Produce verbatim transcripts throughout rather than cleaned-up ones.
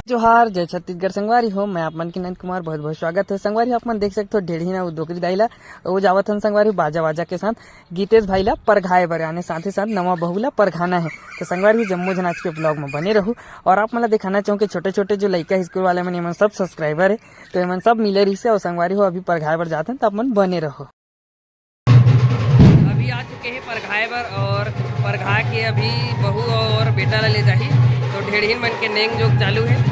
जोहार, जय छत्तीसगढ़ संगवारी हो। मैं आप मन के नंद कुमार, बहुत बहुत स्वागत है संगवारी हो। आप मन देख सकते हो ढेड़ही ना वो डोकरी दाई ला, वो जावत हन संगवारी हो बाजा वाजा के साथ गीतेश भाई ला परघाए बर, यानी साथ ही साथ नवा बहू ला परघाना है। तो संगवारी हो, जम्मो झन आज के ब्लॉग में बने रहू। और आप मन ला दिखाना चाहूँ कि छोटे छोटे जो लइका स्कूल वाले मन, एमन सब सब्सक्राइबर है, तो एमन सब मिले रहिसे। और संगवारी हो, अभी परघाए बर जात हन, तो आप मन बने रहो। अभी आ चुके हैं परघाए बर, और परघा के अभी बहू और बेटा ला ले जाही। तो ढेड़हीन मन के नेंग जोग चालू है।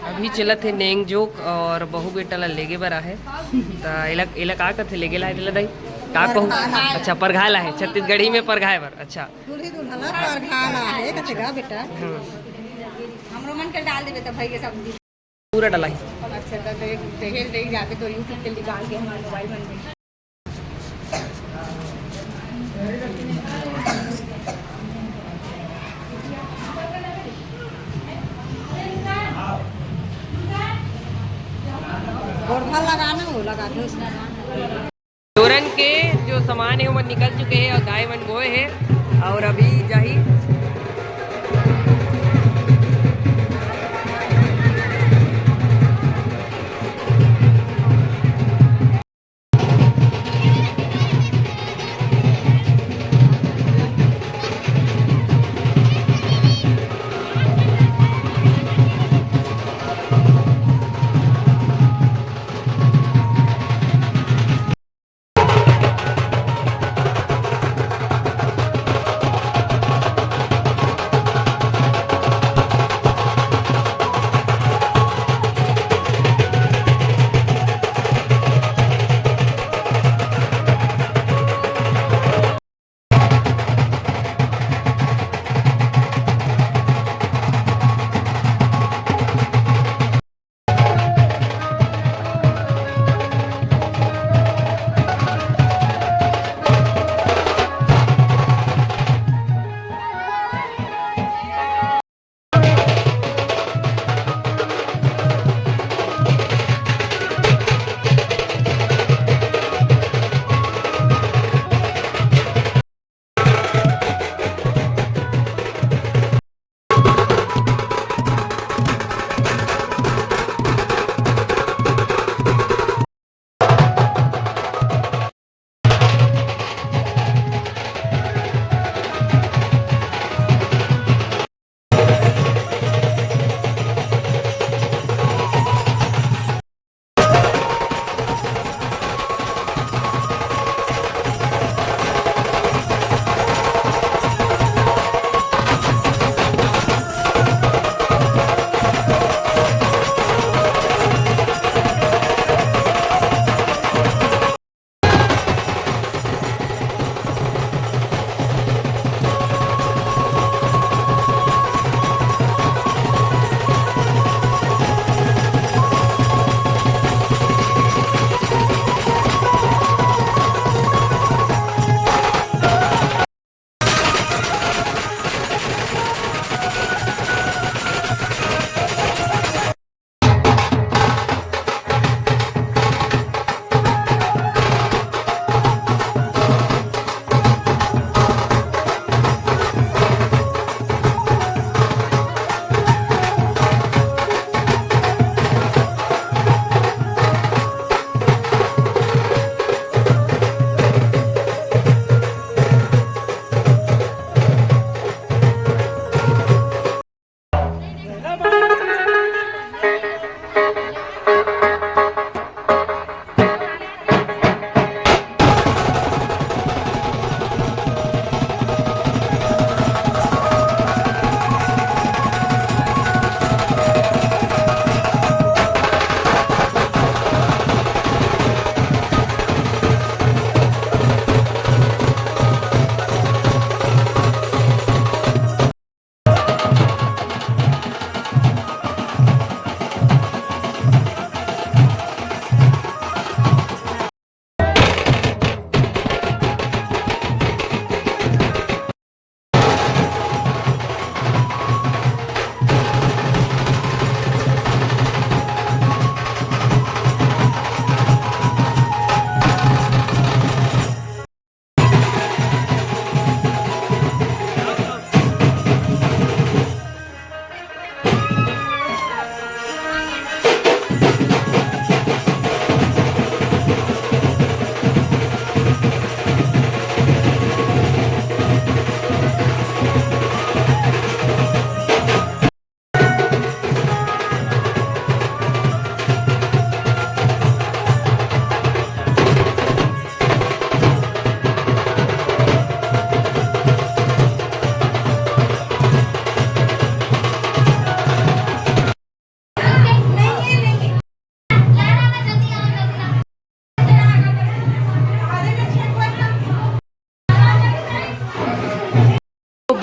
अभी चलत हे नेंग जोक और बहू बेटा ला लेगे बर आहे। त एला, एला का कथे लेगे ला हे तेला दाई? का कहू? परघाए। अच्छा, परघाए ला हे, छत्तीसगढ़ी में परघाए बर। अच्छा। दूल्ही दुल्हन ला परघाए ला हे, कथे गा बेटा। हम्म। हमरो मन के डाल देबे त भाई ये सब। पूरा डलाई। अच्छा, तो दे-, दहेज दे जाते तो YouTube पे निकाल के हमारे मोबाइल मन में। गोड़ भर लगाना, वो लगा दो उसमें। जोरन के जो सामान है, वो निकल चुके हैं और दाई मन बोए हैं और अभी जाही।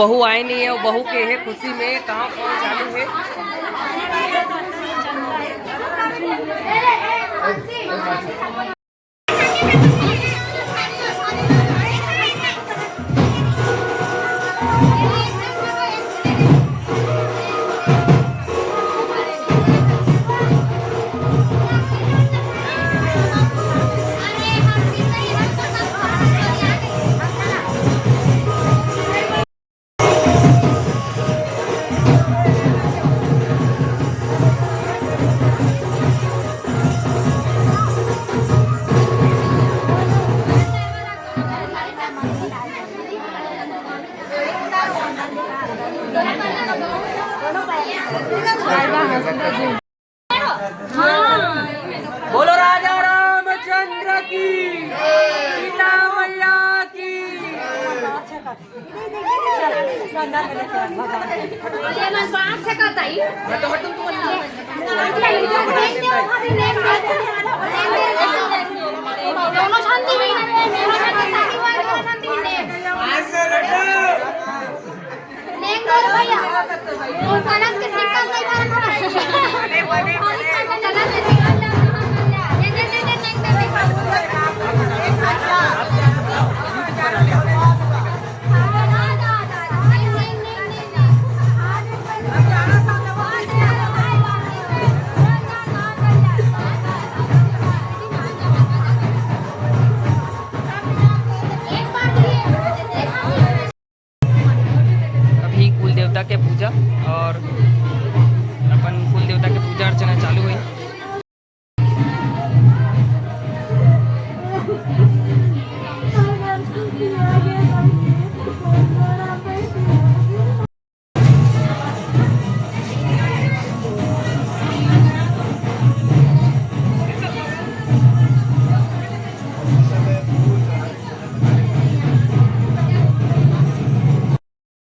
बहू आए नहीं है, बहू के है खुशी में कहाँ कौन चालू है। बोलो राजा रामचंद्र की, सीता मैया की। दोनों शांति नहीं है। अभी कुल देवता के पूजा और अपन कुल देवता के पूजा अर्चना चालू है।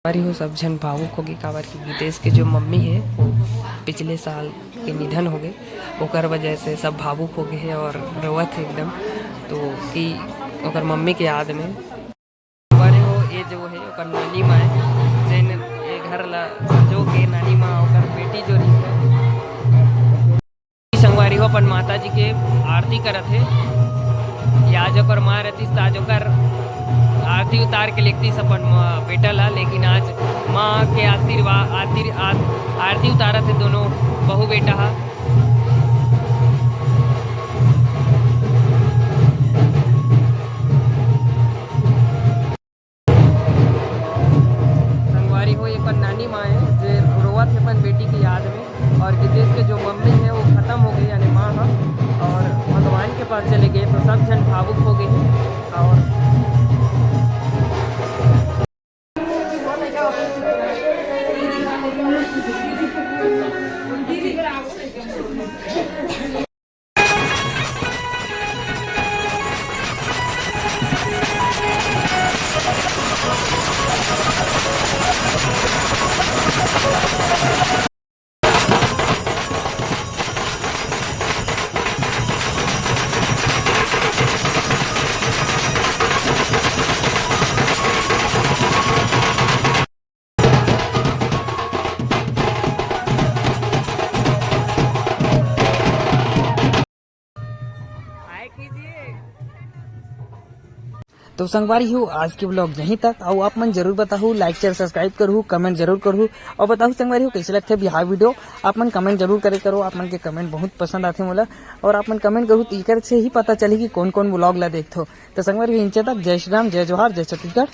संगवारी हो, सब झन भावुक होगे, काबर कि गीतेश के जो मम्मी हे, वो पिछले साल के निधन होगे, ओकर वजह से सब भावुक होगे हे और रोवत हे एकदम। तो कि ओकर मम्मी के याद में। संगवारी हो, ये जो हे, ओकर नानी माँ हे, जेन ये घर ला संजो के नानी माँ, ओकर बेटी जो रहिस हे, संगवारी हो, अपन माता जी के आरती करत हे। ये आज ओकर माँ रहतीस, त आज ओकर आरती उतार के लेगतीस अपन म-, बेटा ला, लेकिन आज माँ के आशीर्वाद, आरती, आ-, आरती उतारत हे दोनों बहू बेटा हा। संगवारी हो, एक नानी माँ हे, जे रोवत हे अपन बेटी के याद में, और गीतेश के जो मम्मी हे, वो खत्म हो गई, यानी माँ ह, और भगवान के पास चले गए, तो सब झन भावुक हो गए हे। और तो संगवारी हो, आज के vlog यहीं तक। अउ आप मन जरूर बताहू, like, share, subscribe करहू, comment जरूर करहू। अउ बताहू संगवारी हो, कैसे लगथे बिहार video, आप मन comment जरूर करे करो। आप मन के comment बहुत पसंद आथे मोला, और आप मन comment करहू, तो एकर से ही पता चली कि कौन कौन vlog ला देखथो। तो संगवारी हो, इंचे तक, जय श्री राम, जय जोहार, जय छत्तीसगढ़।